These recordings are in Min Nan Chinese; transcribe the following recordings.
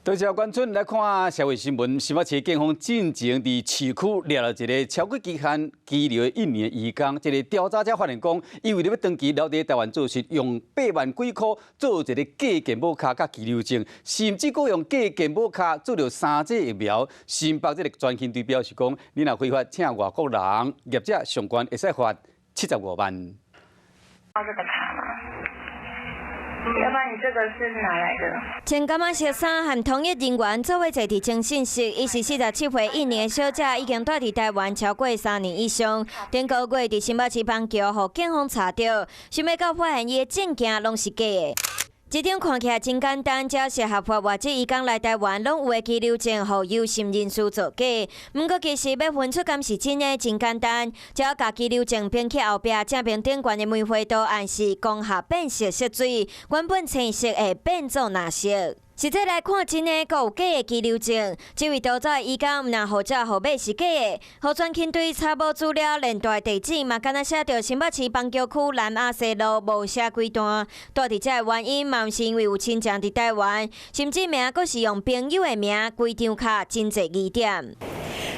多謝關春。來看社會新聞，新北市警方進前佇市區掠著一个超過期限羈留的印尼移工，這个調查者發現講，伊為著欲長期留佇台灣做事，用8萬幾箍做一个假健保卡佮居留證，甚至閣用假健保卡注著三劑疫苗。新北這个專勤隊表示講，你若非法請外國人，業者上懸會使罰75萬。這個卡嗎？要不然你這個是哪來的？穿柑仔色衫和統一人員做伙坐佇偵訊室，伊是47歲印尼的小姐，已經蹛佇台灣超過3年以上。頂個月佇新北市板橋，予警方查著，想欲到發現伊的證件攏是假的。這張看起來真簡單，只要是合法外籍移工來台灣，攏有的居留證，予有心人士造假。毋過其實欲分出敢是真的，真簡單，只要共居留證編去後壁正面頂懸的梅花圖案是光合變色色水，原本青色會變做藍色。實際來看，真的閣有假的居留證。這位逃走的移工毋但護照號碼是假的，予專勤隊查無資料，連蹛地址嘛，敢若寫著新北市板橋區南亞西路，無寫幾段。蹛佇遮的原因嘛，毋是因為有親情佇台灣，甚至名閣是用朋友的名，規張卡真濟疑點。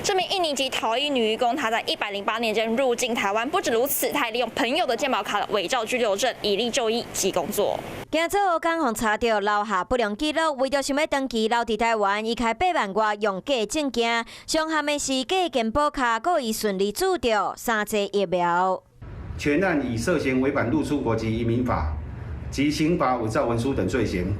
這名印尼籍逃逸女移工，她在108年間入境台灣。不止如此，她還利用朋友的健保卡偽造居留證，以利就醫及工作。驚做黑工予查著留下不良記錄，為著想欲長期留佇台灣，伊開8萬外用假證件，上諳的是假健保卡，閣伊順利注著三劑疫苗。全案以涉嫌違反入出國及移民法及刑法偽造文書等罪行，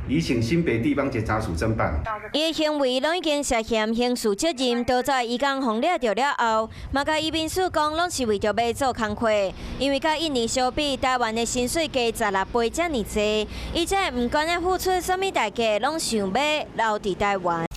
移請新北地方檢察署偵辦。伊的行為攏已經涉嫌刑事責任，逃走移工予掠著了後，嘛共移民署講，攏是為著欲做工課，因為佮印尼相比，台灣的薪水低16倍遮爾濟，伊才會毋管欲付出啥物代價，攏想欲留佇台灣。